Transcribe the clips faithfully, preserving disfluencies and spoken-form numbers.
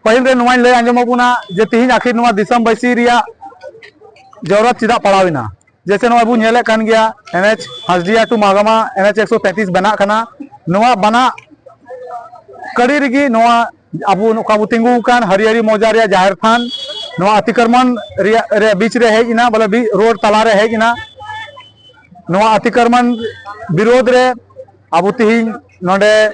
ᱯᱟᱹᱦᱤᱞ ᱨᱮ ᱱᱚᱣᱟᱧ ᱞᱟᱹᱭ ᱟᱸᱡᱚᱢ ᱟᱵᱚᱱᱟ ᱡᱮ ᱛᱤᱦᱤᱧ ᱟᱹᱠᱷᱤᱨ ᱱᱚᱣᱟ ᱫᱤᱥᱚᱢ ᱵᱟᱹᱭᱥᱤ ᱨᱮᱭᱟᱜ ᱡᱚᱨᱩᱨᱟᱛ ᱪᱮᱫᱟᱜ ᱯᱟᱲᱟᱣ ᱮᱱᱟ᱾ ᱡᱮᱭᱥᱮ ᱱᱚᱜᱼᱚᱭ ᱵᱚᱱ ᱧᱮᱞᱮᱫ ᱠᱟᱱ ᱜᱮᱭᱟ, ᱮᱱ ᱮᱪ ᱦᱟᱡᱽᱰᱤᱭᱟ ᱴᱩ ᱢᱟᱜᱟᱢᱟ ᱮᱱ ᱮᱪ ᱮᱠᱥᱚ ᱛᱮᱸᱛᱤᱥ ᱵᱮᱱᱟᱜ ᱠᱟᱱᱟ᱾ ᱱᱚᱣᱟ ᱵᱟᱱᱟ ᱠᱟᱹᱲᱤ ᱨᱮᱜᱮ ᱱᱚᱣᱟ ᱟᱵᱚ ᱱᱚᱝᱠᱟ ᱵᱚ ᱛᱤᱸᱜᱩ ᱟᱠᱟᱱ ᱦᱟᱹᱨᱭᱟᱹᱨᱤ ᱢᱚᱣᱡᱟ ᱨᱮᱭᱟᱜ ᱡᱟᱦᱮᱨ ᱛᱷᱟᱱ ᱱᱚᱣᱟ ᱟᱛᱤᱠᱨᱢᱚᱱ ᱨᱮᱭᱟᱜ ᱨᱮ ᱵᱤᱪ ᱨᱮ ᱦᱮᱡ ᱮᱱᱟ, ᱵᱚᱞᱮ ᱵᱤ-, ᱨᱳᱰ ᱛᱟᱞᱟ ᱨᱮ ᱦᱮᱡ ᱮᱱᱟ᱾ ᱱᱚᱣᱟ ᱟᱛᱤᱠᱨᱢᱚᱱ ᱵᱤᱨᱳᱫᱷ ᱨᱮ ᱟᱵᱚ ᱛᱤᱦᱤᱧ ᱱᱚᱰᱮ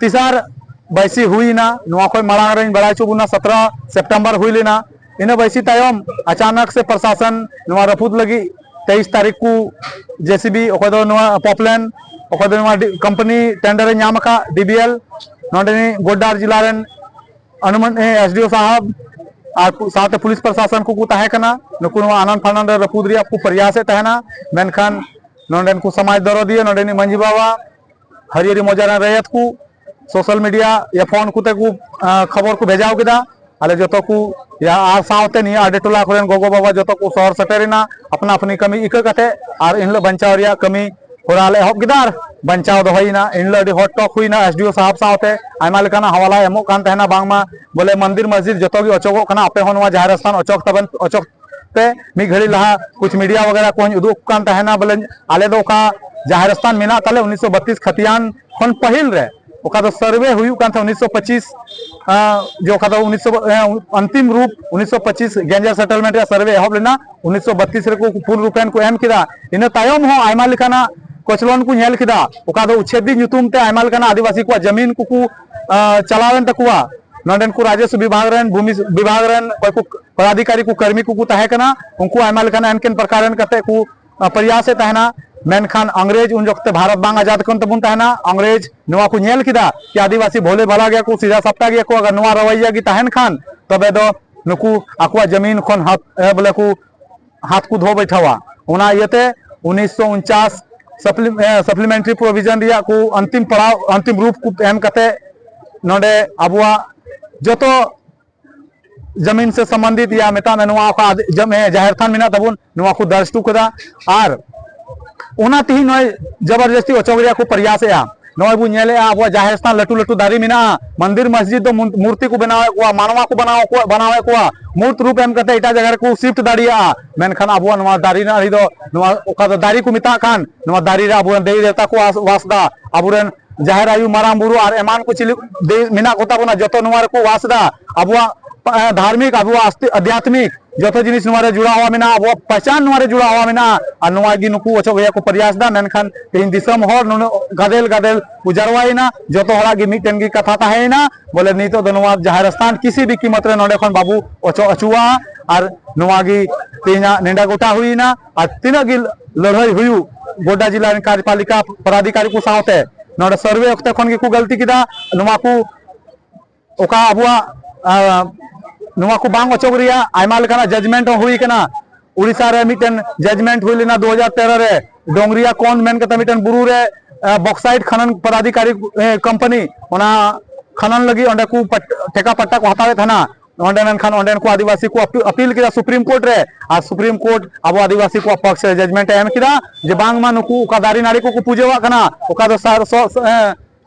ᱛᱤᱥᱟᱨ ᱵᱟᱭᱥᱤ ᱦᱩᱭ ᱮᱱᱟ᱾ ᱱᱚᱣᱟ ᱠᱷᱚᱱ ᱢᱟᱲᱟᱝ ᱨᱮᱧ ᱵᱟᱲᱟᱭ ᱦᱚᱪᱚ ᱵᱚᱱᱟ, ᱥᱚᱛᱨᱚ ᱥᱮᱯᱴᱮᱢᱵᱚᱨ ᱦᱩᱭ ᱞᱮᱱᱟ᱾ ᱤᱱᱟᱹ ᱵᱟᱭᱥᱤ ᱛᱟᱭᱚᱢ ᱟᱪᱟᱱᱚᱠ ᱥᱮ ᱯᱨᱚᱥᱟᱥᱚᱱ ᱱᱚᱣᱟ ᱨᱟᱹᱯᱩᱫ ᱞᱟᱹᱜᱤᱫ ᱛᱮᱭᱤᱥ ᱛᱟᱹᱨᱤᱠᱷ ᱠᱚ ᱡᱮ ᱥᱤ ᱵᱤ, ᱚᱠᱚᱭ ᱫᱚ ᱱᱚᱣᱟ ᱯᱚᱯᱞᱮᱱ, ᱚᱠᱚᱭ ᱫᱚ ᱱᱚᱣᱟ ᱰᱤ-, ᱠᱳᱢᱯᱟᱱᱤ ᱴᱮᱱᱰᱟᱨ ᱮ ᱧᱟᱢ ᱟᱠᱟᱫ, ᱰᱤ ᱵᱤ ᱮᱞ, ᱱᱚᱰᱮᱱᱤᱡ ᱜᱳᱰᱰᱟᱨ ᱡᱮᱞᱟ ᱨᱮᱱ ᱚᱱᱩᱢᱟᱱ, ᱮ, ᱮᱥ ᱰᱤ ᱳ ᱥᱟᱦᱟᱵ ᱟᱨ ᱯᱩ-, ᱥᱟᱶᱛᱮ ᱯᱩᱞᱤᱥ ᱯᱨᱚᱥᱟᱥᱚᱱ ᱠᱚᱠᱚ ᱛᱟᱦᱮᱸ ᱠᱟᱱᱟ᱾ ᱱᱩᱠᱩ ᱱᱚᱣᱟ ᱟᱱᱟᱱ ᱯᱷᱟᱱᱟᱱ ᱨᱮ ᱨᱟᱹᱯᱩᱫ ᱨᱮᱭᱟᱜ ᱠᱚ ᱯᱨᱚᱭᱟᱥ ᱮᱫ ᱛᱟᱦᱮᱱᱟ, ᱢᱮᱱᱠᱷᱟᱱ ᱱᱚᱰᱮᱱ ᱠᱚ ᱥᱚᱢᱟᱡᱽ ᱫᱚᱨᱚᱫᱤᱭᱟᱹ, ᱱᱚᱰᱮᱱᱤᱡ ᱢᱟᱹᱡᱷᱤ ᱵᱟᱵᱟ, ᱦᱟᱹᱨᱭᱟᱹᱨᱤ ᱢᱚᱡᱟ ᱨᱮᱱ ᱨᱮᱭᱟᱛ ᱠᱚ ᱥᱳᱥᱟᱞ ᱢᱤᱰᱤᱭᱟ ᱭᱟ ᱯᱷᱳᱱ ᱠᱚᱛᱮ ᱠᱚ, ᱟ, ᱠᱷᱚᱵᱚᱨ ᱠᱚ ᱵᱷᱮᱡᱟᱣ ᱠᱮᱫᱟ᱾ ᱟᱞᱮ ᱡᱚᱛᱚ ᱠᱚ ᱭᱟ-, ᱟᱨ ᱥᱟᱶᱛᱮ ᱱᱤᱭᱟᱹ ᱟᱰᱮ ᱴᱚᱞᱟ ᱠᱚᱨᱮᱱ ᱜᱚᱜᱚ ᱵᱟᱵᱟ ᱡᱚᱛᱚ ᱠᱚ ᱥᱚᱦᱚᱨ ᱥᱮᱴᱮᱨ ᱮᱱᱟ, ᱟᱯᱱᱟ ᱟᱯᱱᱤ ᱠᱟᱹᱢᱤ ᱤᱠᱟᱹ ᱠᱟᱛᱮ, ᱟᱨ ᱮᱱᱦᱤᱞᱳᱜ ᱵᱟᱧᱪᱟᱣ ᱨᱮᱭᱟᱜ ᱠᱟᱹᱢᱤ ᱦᱚᱨᱟ ᱞᱮ ᱮᱦᱚᱵ ᱠᱮᱫᱟ ᱟᱨ ᱵᱟᱧᱪᱟᱣ ᱫᱚᱦᱚᱭᱮᱱᱟ᱾ ᱮᱱᱦᱤᱞᱳᱜ ᱟᱹᱰᱤ ᱦᱚᱴ ᱴᱚᱠ ᱦᱩᱭᱱᱟ, ᱮᱥ ᱰᱤ ᱳ ᱥᱟᱦᱟᱵ ᱥᱟᱶᱛᱮ ᱟᱭᱢᱟ ᱞᱮᱠᱟᱱᱟᱜ ᱦᱟᱣᱟᱞᱟ ᱮᱢᱚᱜ ᱠᱟᱱ ᱛᱟᱦᱮᱱᱟ, ᱵᱟᱝᱢᱟ ᱵᱚᱞᱮ ᱢᱚᱱᱫᱤᱨ ᱢᱚᱥᱡᱤᱫ ᱡᱚᱛᱚ ᱜᱮ ᱚᱪᱚᱜᱚᱜ ᱠᱟᱱᱟ, ᱟᱯᱮ ᱦᱚᱸ ᱱᱚᱣᱟ ᱡᱟᱦᱮᱨ ᱥᱛᱷᱟᱱ ᱚᱪᱚᱜ ᱛᱟᱵᱮᱱ, ᱚᱪᱚᱜ ᱛᱮ ᱢᱤᱫ ᱜᱷᱟᱹᱲᱤ ᱞᱟᱦᱟ ᱠᱩᱪ ᱢᱤᱰᱤᱭᱟ ᱣᱟᱜᱮᱨᱟ ᱠᱚᱦᱚᱸᱧ ᱩᱫᱩᱜ ᱠᱟᱱ ᱛᱟᱦᱮᱱᱟ, ᱵᱚᱞᱮ ᱟᱞᱮ ᱫᱚ ᱚᱠᱟ ᱡᱟᱦᱮᱨ ᱥᱛᱷᱟᱱ ᱢᱮᱱᱟᱜ ᱛᱟᱞᱮ ᱩᱱᱤᱥᱥᱚ ᱵᱟᱛᱤᱥ ᱠᱷᱟᱛᱤᱭᱟᱱ ᱠᱷᱚᱱ ᱯᱟᱹᱦᱤᱞ ᱨᱮ, ᱚᱠᱟ ᱫᱚ ᱥᱟᱨᱵᱷᱮ ᱦᱩᱭᱩᱜ ᱠᱟᱱ ᱛᱟᱦᱮᱸ ᱩᱱᱤᱥᱥᱚ ᱯᱚᱸᱪᱤᱥ, ᱟᱸ, ᱡᱮ ᱚᱠᱟ ᱫᱚ ᱩᱱᱤᱥᱥᱚ, ᱮᱸ, ᱚᱱᱛᱤᱢ ᱨᱩᱯ ᱩᱱᱤᱥᱥᱚ ᱯᱚᱸᱪᱤᱥ ᱜᱮᱧᱡᱟᱨ ᱥᱮᱴᱮᱞᱢᱮᱱᱴ ᱨᱮᱭᱟᱜ ᱥᱟᱨᱵᱷᱮ ᱮᱦᱚᱵ ᱞᱮᱱᱟ, ᱩᱱᱤᱥᱥᱚ ᱵᱟᱛᱤᱥ ᱨᱮᱠᱚ ᱯᱩᱨᱱ ᱨᱩᱯᱮᱱ ᱠᱚ ᱮᱢ ᱠᱮᱫᱟ᱾ ᱤᱱᱟᱹ ᱛᱟᱭᱚᱢ ᱦᱚᱸ ᱟᱭᱢᱟ ᱞᱮᱠᱟᱱᱟᱜ ᱠᱚᱪᱞᱚᱱ ᱠᱚ ᱧᱮᱞ ᱠᱮᱫᱟ, ᱚᱠᱟ ᱫᱚ ᱩᱪᱷᱮᱫᱤ ᱧᱩᱛᱩᱢ ᱛᱮ ᱟᱭᱢᱟ ᱞᱮᱠᱟᱱᱟᱜ ᱟᱹᱫᱤᱵᱟᱹᱥᱤ ᱠᱚᱣᱟᱜ ᱡᱟᱹᱢᱤᱱ ᱠᱚᱠᱚ, ᱟᱸ, ᱪᱟᱞᱟᱣᱮᱱ ᱛᱟᱠᱚᱣᱟ᱾ ᱱᱚᱰᱮᱱ ᱠᱚ ᱨᱟᱡᱚᱥᱣ ᱵᱤᱵᱷᱟᱜᱽ ᱨᱮᱱ, ᱵᱷᱩᱢᱤ ᱵᱤᱵᱷᱟᱜᱽ ᱨᱮᱱ ᱚᱠᱚᱭ ᱠᱚ ᱯᱚᱫᱟᱫᱷᱤᱠᱟᱨᱤ ᱠᱚ, ᱠᱟᱹᱨᱢᱤ ᱠᱚᱠᱚ ᱛᱟᱦᱮᱸ ᱠᱟᱱᱟ, ᱩᱱᱠᱩ ᱟᱭᱢᱟ ᱞᱮᱠᱟᱱ ᱮᱱᱠᱮᱱ ᱯᱨᱚᱠᱟᱨ ᱮᱱ ᱠᱟᱛᱮ ᱠᱚ, ᱟ, ᱯᱨᱚᱭᱟᱥᱮᱫ ᱛᱟᱦᱮᱱᱟ᱾ ᱢᱮᱱᱠᱷᱟᱱ ᱟᱝᱨᱮᱡᱽ ᱩᱱ ᱚᱠᱛᱮ ᱵᱷᱟᱨᱚᱛ ᱵᱟᱝ ᱟᱡᱟᱫ ᱠᱟᱱ ᱛᱟᱵᱚᱱ ᱛᱟᱦᱮᱱᱟ᱾ ᱟᱝᱨᱮᱡᱽ ᱱᱚᱣᱟ ᱠᱚ ᱧᱮᱞ ᱠᱮᱫᱟ ᱠᱤ ᱟᱹᱫᱤᱵᱟᱹᱥᱤ ᱵᱷᱳᱞᱮ ᱵᱷᱟᱞᱟ ᱜᱮᱭᱟ ᱠᱚ, ᱥᱤᱫᱷᱟ ᱥᱟᱯᱴᱟ ᱜᱮᱭᱟ ᱠᱚ, ᱟᱜᱟᱨ ᱱᱚᱣᱟ ᱨᱚᱣᱟᱭᱭᱟ ᱜᱮ ᱛᱟᱦᱮᱱ ᱠᱷᱟᱱ, ᱛᱚᱵᱮ ᱫᱚ ᱱᱩᱠᱩ ᱟᱠᱚᱣᱟᱜ ᱡᱟᱹᱢᱤᱱ ᱠᱷᱚᱱ ᱦᱟᱛ-, ᱮ, ᱵᱚᱞᱮ ᱠᱚ ᱦᱟᱛ ᱠᱚ ᱫᱷᱳ ᱵᱟᱭᱴᱷᱟᱣᱟ᱾ ᱚᱱᱟ ᱤᱭᱟᱹᱛᱮ ᱩᱱᱤᱥᱥᱚ ᱩᱱᱪᱟᱥ ᱥᱟᱯᱞᱤ-, ᱮ, ᱥᱟᱯᱞᱤᱢᱮᱱᱴᱟᱨᱤ ᱯᱨᱚᱵᱷᱤᱡᱚᱱ ᱨᱮᱭᱟᱜ ᱠᱚ ᱚᱱᱛᱤᱢ ᱯᱟᱲᱟᱣ, ᱚᱱᱛᱤᱢ ᱨᱩᱯ ᱠᱚ ᱮᱢ ᱠᱟᱛᱮ ᱱᱚᱰᱮ ᱟᱵᱚᱣᱟᱜ ᱡᱚᱛᱚ ᱡᱟᱢᱤᱱ ᱥᱮ ᱥᱚᱢᱵᱚᱱᱫᱷᱤᱛ ᱭᱟ ᱢᱮᱛᱟᱜ ᱢᱮ, ᱱᱚᱣᱟ ᱚᱠᱟ ᱟᱫ-, ᱡᱟᱢ-, ᱮ, ᱡᱟᱦᱮᱨ ᱛᱷᱟᱱ ᱢᱮᱱᱟᱜ ᱛᱟᱵᱚᱱ, ᱱᱚᱣᱟ ᱠᱚ ᱫᱟᱨᱡᱽ ᱦᱚᱴᱚ ᱠᱟᱫᱟ᱾ ᱟᱨ ᱚᱱᱟ ᱛᱮᱦᱤᱧ ᱱᱚᱜᱼᱚᱭ ᱡᱚᱵᱚᱨᱡᱚᱥᱛᱤ ᱚᱪᱚᱜ ᱨᱮᱭᱟᱜ ᱠᱚ ᱯᱨᱚᱭᱟᱥᱮᱜᱼᱟ᱾ ᱱᱚᱜᱼᱚᱭ ᱵᱚᱱ ᱧᱮᱞᱮᱜᱼᱟ, ᱟᱵᱚᱣᱟᱜ ᱡᱟᱦᱮᱨ ᱥᱛᱷᱟᱱ ᱞᱟᱹᱴᱩ ᱞᱟᱹᱴᱩ ᱫᱟᱨᱮ ᱢᱮᱱᱟᱜᱼᱟ, ᱢᱚᱱᱫᱤᱨ ᱢᱚᱥᱡᱤᱫ ᱫᱚ ᱢᱩᱨ-, ᱢᱩᱨᱛᱤ ᱠᱚ ᱵᱮᱱᱟᱣᱮᱫ ᱠᱚᱣᱟ, ᱢᱟᱱᱣᱟ ᱠᱚ ᱵᱮᱱᱟᱣ ᱠᱚᱣᱟ, ᱵᱮᱱᱟᱣᱮᱫ ᱠᱚᱣᱟ, ᱢᱩᱨᱛ ᱨᱩᱯ ᱮᱢ ᱠᱟᱛᱮ ᱮᱴᱟᱜ ᱡᱟᱭᱜᱟ ᱨᱮᱠᱚ shift ᱫᱟᱲᱮᱭᱟᱜᱼᱟ᱾ ᱢᱮᱱᱠᱷᱟᱱ ᱟᱵᱚᱣᱟᱜ ᱱᱚᱣᱟ ᱫᱟᱨᱮ ᱱᱟᱹᱲᱤ ᱫᱚ, ᱱᱚᱣᱟ ᱚᱠᱟ ᱫᱚ ᱫᱟᱨᱮ ᱠᱚ ᱢᱮᱛᱟᱜ ᱠᱟᱱ, ᱱᱚᱣᱟ ᱫᱟᱨᱮ ᱨᱮ ᱟᱵᱚᱨᱮᱱ ᱫᱮᱵᱤ ᱫᱮᱵᱛᱟ ᱠᱚ ᱣᱟᱥ, ᱣᱟᱥ ᱫᱟ, ᱟᱵᱚᱨᱮᱱ ᱡᱟᱦᱮᱨ ᱟᱭᱳ, ᱢᱟᱨᱟᱝ ᱵᱩᱨᱩ ᱟᱨ ᱮᱢᱟᱱ ᱠᱚ ᱪᱤᱞᱤ ᱫᱮ-, ᱢᱮᱱᱟᱜ ᱠᱚᱛᱟ ᱵᱚᱱᱟ, ᱡᱚᱛᱚ ᱱᱚᱣᱟ ᱨᱮᱠᱚ ᱣᱟᱥ ᱫᱟ᱾ ᱟᱵᱚᱣᱟᱜ, ᱮ, ᱫᱷᱟᱨᱢᱤᱠ, ᱟᱵᱚᱣᱟᱜ ᱟᱥᱛᱤ-, ᱟᱫᱷᱭᱟᱛᱢᱤᱠ, ᱡᱚᱛᱚ ᱡᱤᱱᱤᱥ ᱱᱚᱣᱟ ᱨᱮ ᱡᱚᱲᱟᱣ ᱢᱮᱱᱟᱜᱼᱟ, ᱟᱵᱚᱣᱟᱜ ᱯᱟᱦᱪᱟᱱ ᱱᱚᱣᱟ ᱨᱮ ᱡᱚᱲᱟᱣ ᱢᱮᱱᱟᱜᱼᱟ᱾ ᱟᱨ ᱱᱚᱣᱟ ᱜᱮ ᱱᱩᱠᱩ ᱚᱪᱚᱜ ᱨᱮᱭᱟᱜ ᱠᱚ ᱯᱨᱚᱭᱟᱥ ᱫᱟ᱾ ᱢᱮᱱᱠᱷᱟᱱ ᱛᱮᱦᱮᱧ ᱫᱤᱥᱚᱢ ᱦᱚᱲ ᱱᱩᱱᱟᱹᱜ ᱜᱟᱫᱮᱞ ᱜᱟᱫᱮᱞ ᱠᱚ ᱡᱟᱨᱣᱟᱭᱮᱱᱟ, ᱡᱚᱛᱚ ᱦᱚᱲᱟᱜ ᱜᱮ ᱢᱤᱫᱴᱮᱱ ᱜᱮ ᱠᱟᱛᱷᱟ ᱛᱟᱦᱮᱸᱭᱮᱱᱟ, ᱵᱚᱞᱮ ᱱᱤᱛᱚᱜ ᱫᱚ ᱱᱚᱣᱟ ᱡᱟᱦᱮᱨ ᱥᱛᱷᱟᱱ ᱠᱤᱥᱤ ᱵᱤ ᱠᱤᱢᱚᱛ ᱨᱮ ᱱᱚᱰᱮ ᱠᱷᱚᱱ ᱵᱟᱵᱚ ᱚᱪᱚᱜ ᱚᱪᱚᱣᱟᱜᱼᱟ᱾ ᱟᱨ ᱱᱚᱣᱟ ᱜᱮ ᱛᱮᱦᱮᱧᱟᱜ ᱱᱮᱰᱟ ᱜᱚᱴᱟ ᱦᱩᱭᱮᱱᱟ᱾ ᱟᱨ ᱛᱤᱱᱟᱹᱜ ᱜᱮ ᱞᱟᱹᱲᱦᱟᱹᱭ ᱦᱩᱭᱩᱜ, ᱜᱚᱰᱰᱟ ᱡᱮᱞᱟ ᱨᱮᱱ ᱠᱟᱨᱡᱚᱯᱟᱞᱤᱠᱟ ᱯᱚᱫᱟᱫᱷᱤᱠᱟᱨᱤ ᱠᱚ ᱥᱟᱶᱛᱮ ᱱᱚᱰᱮ survey ᱚᱠᱛᱮ ᱠᱷᱚᱱ ᱜᱮᱠᱚ ᱜᱟᱹᱞᱛᱤ ᱠᱮᱫᱟ᱾ ᱱᱚᱣᱟ ᱠᱚ ᱚᱠᱟ ᱟᱵᱚᱣᱟᱜ, ᱟ, ᱱᱚᱣᱟ ᱠᱚ ᱵᱟᱝ ᱚᱪᱚᱜ ᱨᱮᱭᱟᱜ ᱟᱭᱢᱟ ᱞᱮᱠᱟᱱᱟᱜ judgement ᱦᱚᱸ ᱦᱩᱭ ᱠᱟᱱᱟ᱾ ᱩᱲᱤᱥᱥᱟ ᱨᱮ ᱢᱤᱫᱴᱮᱱ judgement ᱦᱩᱭ ᱞᱮᱱᱟ ᱫᱩ ᱦᱟᱡᱟᱨ ᱛᱮᱨᱚ ᱨᱮ, ᱰᱳᱝᱜᱽᱨᱤᱭᱟ ᱠᱚᱱ ᱢᱮᱱ ᱠᱟᱛᱮ ᱢᱤᱫᱴᱮᱱ ᱵᱩᱨᱩ ᱨᱮ, ᱟ, bauxite ᱠᱷᱟᱱᱚᱱ ᱯᱚᱫᱟᱫᱷᱤᱠᱟᱨᱤ, ᱮ, company ᱚᱱᱟ ᱠᱷᱟᱱᱚᱱ ᱞᱟᱹᱜᱤᱫ ᱚᱸᱰᱮ ᱠᱚ ᱯᱟᱴ-, ᱴᱷᱮᱠᱟ ᱯᱟᱴᱟ ᱠᱚ ᱦᱟᱛᱟᱣᱮᱫ ᱛᱟᱦᱮᱱᱟ᱾ ᱚᱸᱰᱮ ᱢᱮᱱᱠᱷᱟᱱ ᱚᱸᱰᱮᱱ ᱠᱚ ᱟᱹᱫᱤᱵᱟᱹᱥᱤ ᱠᱚ ᱟᱯᱤ-, appeal ᱠᱮᱫᱟ Supreme Court ᱨᱮ, ᱟᱨ Supreme Court ᱟᱵᱚ ᱟᱹᱫᱤᱵᱟᱹᱥᱤ ᱠᱚᱣᱟᱜ ᱯᱚᱠᱷ ᱨᱮ judgement ᱮ ᱮᱢ ᱠᱮᱫᱟ ᱡᱮ ᱵᱟᱝᱢᱟ ᱱᱩᱠᱩ ᱚᱠᱟ ᱫᱟᱨᱮ ᱱᱟᱹᱲᱤ ᱠᱚᱠᱚ ᱯᱩᱡᱟᱹᱣᱟᱜ ᱠᱟᱱᱟ, ᱚᱠᱟ ᱫᱚ ᱥᱟᱨ-, ᱥᱚ-, ᱥᱚ-, ᱮ,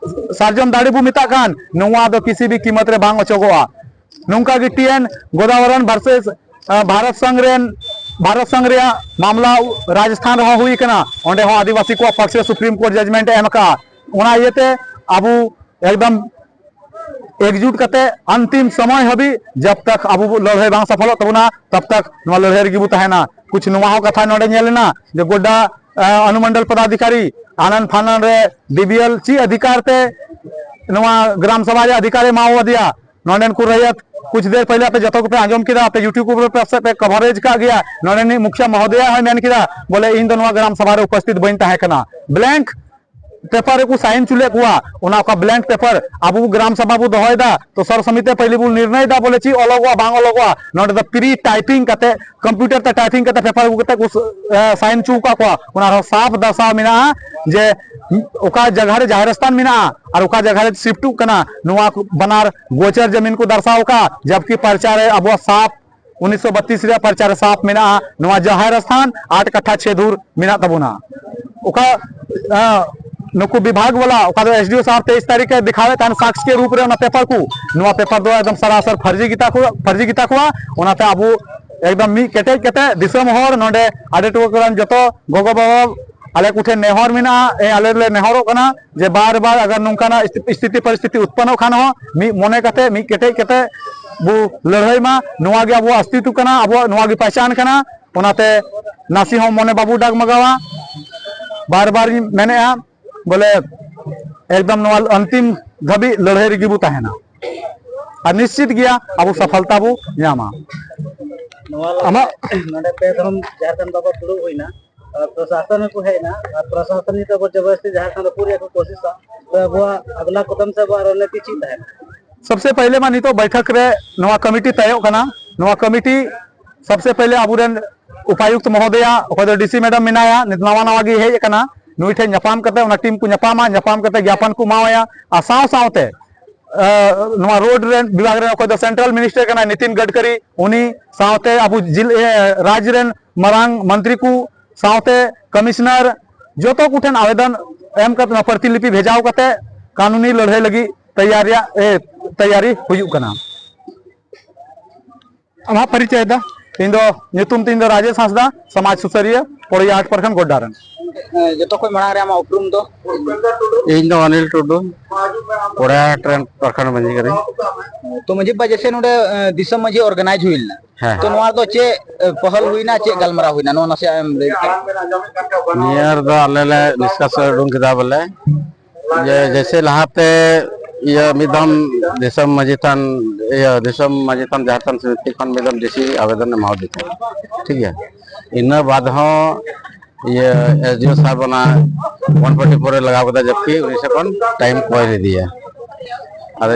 ᱥᱟᱨᱡᱚᱢ ᱫᱟᱨᱮ ᱵᱚ ᱢᱮᱛᱟᱜ ᱠᱟᱱ, ᱱᱚᱣᱟ ᱫᱚ ᱠᱤᱥᱤ ᱵᱤ ᱠᱤᱢᱚᱛ ᱨᱮ ᱵᱟᱝ ᱚᱪᱚᱜᱚᱜᱼᱟ᱾ ᱱᱚᱝᱠᱟ ᱜᱮ ᱴᱤ ᱮᱱ ᱜᱳᱫᱟᱵᱚᱨᱚᱱ versus, ᱟ, ᱵᱷᱟᱨᱚᱛ ᱥᱚᱝᱜᱷ ᱨᱮᱱ, ᱵᱷᱟᱨᱚᱛ ᱥᱚᱝᱜᱷ ᱨᱮᱭᱟᱜ ᱢᱟᱢᱞᱟ ᱨᱟᱡᱚᱥᱛᱷᱟᱱ ᱨᱮᱦᱚᱸ ᱦᱩᱭ ᱠᱟᱱᱟ᱾ ᱚᱸᱰᱮ ᱦᱚᱸ ᱟᱹᱫᱤᱵᱟᱹᱥᱤ ᱠᱚᱣᱟᱜ ᱯᱚᱠᱷ ᱨᱮ Supreme Court judgement ᱮ ᱮᱢ ᱟᱠᱟᱫᱼᱟ᱾ ᱚᱱᱟ ᱤᱭᱟᱹᱛᱮ ᱟᱵᱚ ᱮᱠᱫᱚᱢ ᱮᱠᱡᱩᱴ ᱠᱟᱛᱮ ᱟᱱᱛᱤᱢ ᱥᱚᱢᱚᱭ ᱦᱟᱹᱵᱤᱡ ᱡᱟᱵ ᱛᱟᱠ ᱟᱵᱚ ᱵᱚ ᱞᱟᱹᱲᱦᱟᱹᱭ ᱵᱟᱝ ᱥᱟᱯᱷᱚᱞᱚᱜ ᱛᱟᱵᱚᱱᱟ, ᱛᱟᱵ ᱛᱟᱠ ᱱᱚᱣᱟ ᱞᱟᱹᱲᱦᱟᱹᱭ ᱨᱮᱜᱮ ᱵᱚ ᱛᱟᱦᱮᱱᱟ᱾ ᱠᱩᱪ ᱱᱚᱣᱟ ᱦᱚᱸ ᱠᱟᱛᱷᱟ ᱱᱚᱰᱮ ᱧᱮᱞ ᱮᱱᱟ ᱡᱮ ᱜᱚᱰᱰᱟ, ᱟ, ᱚᱱᱩᱢᱚᱱᱰᱚᱞ ᱯᱚᱫᱟᱫᱷᱤᱠᱟᱨᱤ ᱦᱟᱱᱟᱱ ᱯᱷᱟᱱᱟᱱ ᱨᱮ ᱵᱤ ᱵᱤ ᱮᱞ ᱪᱮᱫ ᱚᱫᱷᱤᱠᱟᱨ ᱛᱮ ᱱᱚᱣᱟ ᱜᱨᱟᱢ ᱥᱚᱵᱷᱟ ᱨᱮ ᱚᱫᱷᱤᱠᱟᱨ ᱮ ᱮᱢᱟᱣᱟᱫᱮᱭᱟ? ᱱᱚᱰᱮᱱ ᱠᱚ ᱨᱟᱭᱟᱛ ᱠᱩᱪ ᱫᱮᱨ ᱯᱟᱦᱞᱮ ᱟᱯᱮ ᱡᱚᱛᱚ ᱠᱚᱯᱮ ᱟᱸᱡᱚᱢ ᱠᱮᱫᱟ, ᱟᱯᱮ YouTube ᱠᱚᱨᱮ ᱯᱮ, ᱯᱮ coverage ᱠᱟᱜ ᱜᱮᱭᱟ᱾ ᱱᱚᱰᱮᱱᱤᱡ ᱢᱩᱠᱷᱤᱭᱟ ᱢᱚᱦᱳᱫᱚᱭᱟ ᱦᱚᱸᱭ ᱢᱮᱱ ᱠᱮᱫᱟ, ᱵᱚᱞᱮ, ᱤᱧ ᱫᱚ ᱱᱚᱣᱟ ᱜᱨᱟᱢ ᱥᱚᱵᱷᱟ ᱨᱮ ᱩᱯᱚᱥᱛᱷᱤᱛ ᱵᱟᱹᱧ ᱛᱟᱦᱮᱸ ᱠᱟᱱᱟ᱾ Blank paper ᱨᱮᱠᱚ sign ᱦᱚᱪᱚ ᱞᱮᱫ ᱠᱚᱣᱟ᱾ ᱚᱱᱟ ᱚᱠᱟ blank paper ᱟᱵᱚ ᱜᱨᱟᱢ ᱥᱚᱵᱷᱟ ᱵᱚ ᱫᱚᱦᱚᱭᱮᱫᱟ, ᱛᱚ ᱥᱚᱨᱚ ᱥᱚᱢᱤᱛᱤ ᱨᱮ ᱯᱟᱹᱭᱞᱤ ᱵᱚ ᱱᱤᱨᱱᱚᱭ ᱮᱫᱟ ᱵᱚᱞᱮ ᱪᱮᱫ ᱚᱞᱚᱜᱚᱜᱼᱟ, ᱵᱟᱝ ᱚᱞᱚᱜᱚᱜᱼᱟ᱾ ᱱᱚᱰᱮ ᱫᱚ pre typing ᱠᱟᱛᱮ, computer ᱛᱮ typing ᱠᱟᱛᱮ paper ᱟᱹᱜᱩ ᱠᱟᱛᱮ ᱠᱚ, ᱮ, sign ᱦᱚᱪᱚ ᱟᱠᱟᱫ ᱠᱚᱣᱟ᱾ ᱚᱱᱟ ᱨᱮᱦᱚᱸ ᱥᱟᱯᱷ ᱫᱟᱨᱥᱟᱣ ᱢᱮᱱᱟᱜᱼᱟ ᱡᱮ ᱚᱠᱟ ᱡᱟᱭᱜᱟ ᱨᱮ ᱡᱟᱦᱮᱨ ᱥᱛᱷᱟᱱ ᱢᱮᱱᱟᱜᱼᱟ ᱟᱨ ᱚᱠᱟ ᱡᱟᱭᱜᱟ ᱨᱮ shift ᱚᱜ ᱠᱟᱱᱟ, ᱱᱚᱣᱟ ᱠᱚ ᱵᱟᱱᱟᱨ ᱜᱳᱪᱚᱨ ᱡᱟᱢᱤᱱ ᱠᱚ ᱫᱟᱨᱥᱟᱣ ᱟᱠᱟᱫᱼᱟ, ᱡᱟᱵᱠᱤ ᱯᱟᱨᱪᱟ ᱨᱮ ᱟᱵᱚᱣᱟᱜ ᱥᱟᱯᱷ ᱩᱱᱤᱥᱥᱚ ᱵᱟᱛᱤᱥ ᱨᱮᱭᱟᱜ ᱯᱟᱨᱪᱟ ᱨᱮ ᱥᱟᱯᱷ ᱢᱮᱱᱟᱜᱼᱟ, ᱱᱚᱣᱟ ᱡᱟᱦᱮᱨ ᱥᱛᱷᱟᱱ ᱟᱴ ᱠᱟᱴᱷᱟ ᱪᱷᱮ ᱫᱷᱩᱨ ᱢᱮᱱᱟᱜ ᱛᱟᱵᱚᱱᱟ᱾ ᱚᱠᱟ, ᱟᱸ, ᱱᱩᱠᱩ ᱵᱤᱵᱷᱟᱜᱽ ᱵᱟᱞᱟ, ᱚᱠᱟ ᱫᱚ ᱮᱥ ᱰᱤ ᱳ ᱥᱟᱦᱮᱵᱽ ᱛᱮᱭᱤᱥ ᱛᱟᱹᱨᱤᱠᱷ ᱮ ᱫᱮᱠᱷᱟᱣᱮᱫ ᱛᱟᱦᱮᱱ ᱥᱟᱠᱥ ᱠᱮ ᱨᱩᱯ ᱨᱮ ᱚᱱᱟ ᱯᱮᱯᱟᱨ ᱠᱚ, ᱱᱚᱣᱟ ᱯᱮᱯᱟᱨ ᱫᱚ ᱮᱠᱫᱚᱢ ᱥᱟᱨᱟᱥᱟᱨ ᱯᱷᱟᱨᱡᱤ ᱜᱮᱛᱟ ᱠᱚ, ᱯᱷᱟᱨᱡᱤ ᱜᱮᱛᱟ ᱠᱚᱣᱟ᱾ ᱚᱱᱟᱛᱮ ᱟᱵᱚ ᱮᱠᱫᱚᱢ ᱢᱤᱫ ᱠᱮᱴᱮᱡ ᱠᱟᱛᱮ ᱫᱤᱥᱚᱢ ᱦᱚᱲ, ᱱᱚᱰᱮ ᱟᱰᱮ ᱴᱚᱞᱟ ᱠᱚᱨᱮᱱ ᱡᱚᱛᱚ ᱜᱚᱜᱚ ᱵᱟᱵᱟ, ᱟᱞᱮ ᱠᱚᱴᱷᱮᱱ ᱱᱮᱦᱚᱨ ᱢᱮᱱᱟᱜᱼᱟ, ᱮ, ᱟᱞᱮ ᱞᱮ ᱱᱮᱦᱚᱨᱚᱜ ᱠᱟᱱᱟ ᱡᱮ ᱵᱟᱨ ᱵᱟᱨ ᱟᱜᱟᱨ ᱱᱚᱝᱠᱟᱱᱟᱜ ᱥᱛᱷᱤ-, ᱥᱛᱷᱤᱛᱤ ᱯᱚᱨᱤᱥᱛᱷᱤᱛᱤ ᱩᱛᱯᱚᱱᱱᱚᱜ ᱠᱷᱟᱱ ᱦᱚᱸ ᱢᱤᱫ ᱢᱚᱱᱮ ᱠᱟᱛᱮ, ᱢᱤᱫ ᱠᱮᱴᱮᱡ ᱠᱟᱛᱮ ᱵᱚ ᱞᱟᱹᱲᱦᱟᱹᱭ ᱢᱟ᱾ ᱱᱚᱣᱟ ᱜᱮ ᱟᱵᱚᱣᱟᱜ ᱚᱥᱛᱤᱛᱣ ᱠᱟᱱᱟ, ᱟᱵᱚᱣᱟᱜ ᱱᱚᱣᱟ ᱜᱮ ᱯᱟᱭᱪᱟᱱ ᱠᱟᱱᱟ᱾ ᱚᱱᱟᱛᱮ ᱱᱟᱥᱮ ᱦᱚᱸ ᱢᱚᱱᱮ ᱵᱟᱵᱚ ᱰᱟᱜᱽᱢᱟᱜᱟᱣᱟ᱾ ᱵᱟᱨ ᱵᱟᱨ ᱤᱧ ᱢᱮᱱᱮᱫᱼᱟ, ᱵᱚᱞᱮ ᱮᱠᱫᱚᱢ ᱱᱚᱣᱟ ᱚᱱᱛᱤᱢ ᱫᱷᱟᱹᱵᱤᱡ ᱞᱟᱹᱲᱦᱟᱹᱭ ᱨᱮᱜᱮ ᱵᱚ ᱛᱟᱦᱮᱱᱟ, ᱟᱨ ᱱᱤᱥᱪᱤᱛ ᱜᱮᱭᱟ ᱟᱵᱚ ᱥᱟᱯᱷᱚᱞᱛᱟ ᱵᱚ ᱧᱟᱢᱟ᱾ ᱱᱚᱣᱟ ᱞᱟᱹᱜᱤᱫ ᱟᱢᱟᱜ ᱱᱚᱰᱮ ᱯᱮ ᱫᱷᱚᱨᱚᱢ ᱡᱟᱦᱮᱨ ᱛᱷᱟᱱ ᱵᱟᱵᱚ ᱫᱩᱲᱩᱵ ᱦᱩᱭᱱᱟ, ᱟᱨ ᱯᱨᱚᱥᱟᱥᱚᱱ ᱦᱚᱸᱠᱚ ᱦᱮᱡ ᱮᱱᱟ, ᱟᱨ ᱯᱨᱚᱥᱟᱥᱚᱱ ᱱᱤᱛᱚᱜ ᱟᱵᱚ ᱡᱚᱵᱚᱨᱫᱚᱥᱛᱤ ᱡᱟᱦᱮᱨ ᱛᱷᱟᱱ ᱨᱮ ᱯᱩᱨᱟᱹ ᱠᱚ ᱠᱳᱥᱤᱥᱟ, ᱛᱚ ᱟᱵᱚᱣᱟᱜ ᱟᱜᱽᱞᱟ ᱠᱚᱫᱚᱢ ᱥᱮ ᱟᱵᱚᱣᱟᱜ ᱨᱚᱱᱱᱤᱛᱤ ᱪᱮᱫ ᱛᱟᱦᱮᱱᱟ? ᱥᱚᱵᱥᱮ ᱯᱟᱦᱞᱮ ᱢᱟ ᱱᱤᱛᱚᱜ ᱵᱟᱭᱴᱷᱚᱠ ᱨᱮ ᱱᱚᱣᱟ ᱠᱚᱢᱤᱴᱤ ᱛᱟᱭᱚᱜ ᱠᱟᱱᱟ᱾ ᱱᱚᱣᱟ ᱠᱚᱢᱤᱴᱤ ᱥᱚᱵᱥᱮ ᱯᱟᱦᱞᱮ ᱟᱵᱚᱨᱮᱱ ᱩᱯᱟᱭᱩᱠᱛ ᱢᱚᱦᱳᱫᱚᱭᱟ, ᱚᱠᱚᱭ ᱫᱚ ᱰᱤ ᱥᱤ ᱢᱮᱰᱟᱢ ᱢᱮᱱᱟᱭᱟ, ᱱᱤᱛ ᱱᱟᱣᱟ ᱱᱟᱣᱟ ᱜᱮ ᱦᱮᱡ ᱟᱠᱟᱱᱟ, ᱱᱩᱭ ᱴᱷᱮᱱ ᱧᱟᱯᱟᱢ ᱠᱟᱛᱮ, ᱚᱱᱟ ᱴᱤᱢ ᱠᱚ ᱧᱟᱯᱟᱢᱟ, ᱧᱟᱯᱟᱢ ᱠᱟᱛᱮ ᱜᱮᱯᱚᱱ ᱠᱚ ᱮᱢᱟᱣᱟᱭᱟ᱾ ᱟᱨ ᱥᱟᱶ ᱥᱟᱶᱛᱮ, ᱟᱸ, ᱱᱚᱣᱟ ᱨᱳᱰ ᱨᱮᱱ ᱵᱤᱵᱷᱟᱜᱽ ᱨᱮᱱ ᱚᱠᱚᱭ ᱫᱚ ᱥᱮᱱᱴᱨᱟᱞ ᱢᱤᱱᱤᱥᱴᱟᱨ ᱠᱟᱱᱟᱭ ᱱᱤᱛᱤᱱ ᱜᱟᱰᱠᱟᱨᱤ, ᱩᱱᱤ ᱥᱟᱶᱛᱮ ᱟᱵᱚ ᱡᱤᱞ-, ᱮ, ᱨᱟᱡᱽ ᱨᱮᱱ ᱢᱟᱨᱟᱝ ᱢᱚᱱᱛᱨᱤ ᱠᱚ ᱥᱟᱶᱛᱮ ᱠᱚᱢᱤᱥᱚᱱᱟᱨ, ᱡᱚᱛᱚ ᱠᱚᱴᱷᱮᱱ ᱟᱵᱮᱫᱚᱱ ᱮᱢ ᱠᱟᱛᱮ, ᱱᱚᱣᱟ ᱯᱨᱚᱛᱤᱞᱤᱯᱤ ᱵᱷᱮᱡᱟᱣ ᱠᱟᱛᱮ ᱠᱟᱹᱱᱩᱱᱤ ᱞᱟᱹᱲᱦᱟᱹᱭ ᱞᱟᱹᱜᱤᱫ ᱛᱮᱭᱟᱨ ᱨᱮᱭᱟᱜ, ᱮ, ᱛᱮᱭᱟᱨᱤ ᱦᱩᱭᱩᱜ ᱠᱟᱱᱟ᱾ ᱟᱢᱟᱜ ᱯᱚᱨᱤᱪᱚᱭ ᱫᱚ? ᱤᱧ ᱫᱚ, ᱧᱩᱛᱩᱢ ᱛᱤᱧ ᱫᱚ ᱨᱟᱡᱮᱥ ᱦᱟᱸᱥᱫᱟ, ᱥᱚᱢᱟᱡᱽ ᱥᱩᱥᱟᱹᱨᱤᱭᱟᱹ, ᱯᱚᱲᱤᱭᱟᱹ ᱦᱟᱴ ᱯᱨᱚᱠᱷᱚᱸᱰ ᱜᱚᱰᱰᱟ ᱨᱮᱱ᱾ ᱦᱮᱸ, ᱡᱚᱛᱚ ᱠᱷᱚᱱ ᱢᱟᱲᱟᱝ ᱨᱮ ᱟᱢᱟᱜ ᱩᱯᱨᱩᱢ ᱫᱚ? ᱤᱧ ᱫᱚ ᱚᱱᱤᱞ ᱴᱩᱰᱩ, ᱯᱚᱲᱤᱭᱟᱹ ᱦᱟᱴ ᱨᱮᱱ ᱯᱨᱚᱠᱷᱚᱸᱰ ᱢᱟᱺᱡᱷᱤ ᱠᱟᱹᱱᱟᱹᱧ᱾ ᱛᱚ ᱢᱟᱺᱡᱷᱤ ᱵᱟᱵᱟ, ᱡᱮᱥᱮ ᱱᱚᱰᱮ, ᱮ, ᱫᱤᱥᱚᱢ ᱢᱟᱺᱡᱷᱤ organize ᱦᱩᱭ ᱞᱮᱱᱟ, ᱦᱮᱸ᱾ ᱛᱚ ᱱᱚᱣᱟ ᱫᱚ ᱪᱮᱫ, ᱮ, ᱯᱚᱦᱚᱞ ᱦᱩᱭᱱᱟ, ᱪᱮᱫ ᱜᱟᱞᱢᱟᱨᱟᱣ ᱦᱩᱭᱱᱟ, ᱱᱚᱣᱟ ᱱᱟᱥᱮᱭᱟᱜ ᱮᱢ ᱞᱟᱹᱭ ᱞᱮᱠᱷᱟᱱ? ᱱᱤᱭᱟᱹ ᱨᱮᱫᱚ ᱟᱞᱮ ᱞᱮ ᱱᱤᱥᱠᱟᱥ ᱩᱰᱩᱝ ᱠᱮᱫᱟ ᱵᱚᱞᱮ, ᱡᱮ ᱡᱮᱥᱮ ᱞᱟᱦᱟᱛᱮ ᱤᱭᱟᱹ ᱢᱤᱫ ᱫᱷᱟᱣ ᱫᱤᱥᱚᱢ ᱢᱟᱹᱡᱷᱤ ᱛᱷᱟᱱ, ᱤᱭᱟᱹ ᱫᱤᱥᱚᱢ ᱢᱟᱹᱡᱷᱤ ᱛᱷᱟᱱ ᱡᱟᱦᱮᱨ ᱛᱷᱟᱱ ᱥᱚᱢᱤᱛᱤ ᱠᱷᱚᱱ ᱢᱤᱫ ᱫᱷᱟᱣ ᱰᱤ ᱥᱤ ᱟᱵᱮᱫᱚᱱ ᱮᱢᱟᱣᱟᱫᱮ ᱛᱟᱦᱮᱸᱫ, ᱴᱷᱤᱠ ᱜᱮᱭᱟ᱾ ᱤᱱᱟᱹ ᱵᱟᱫ ᱦᱚᱸ ᱤᱭᱟᱹ ᱮᱥ ᱰᱤ ᱳ ᱥᱟᱦᱮᱵᱽ ᱚᱱᱟ ᱚᱣᱟᱱ ᱯᱷᱳᱨᱴᱤ ᱯᱷᱳᱨ ᱨᱮ ᱞᱟᱜᱟᱣ ᱠᱮᱫᱟ, ᱡᱚᱵᱠᱤ ᱩᱱᱤ ᱥᱮᱫ ᱠᱷᱚᱱ ᱴᱟᱭᱤᱢ ᱠᱚᱭ ᱞᱮᱫᱮᱭᱟ᱾ ᱟᱫᱚ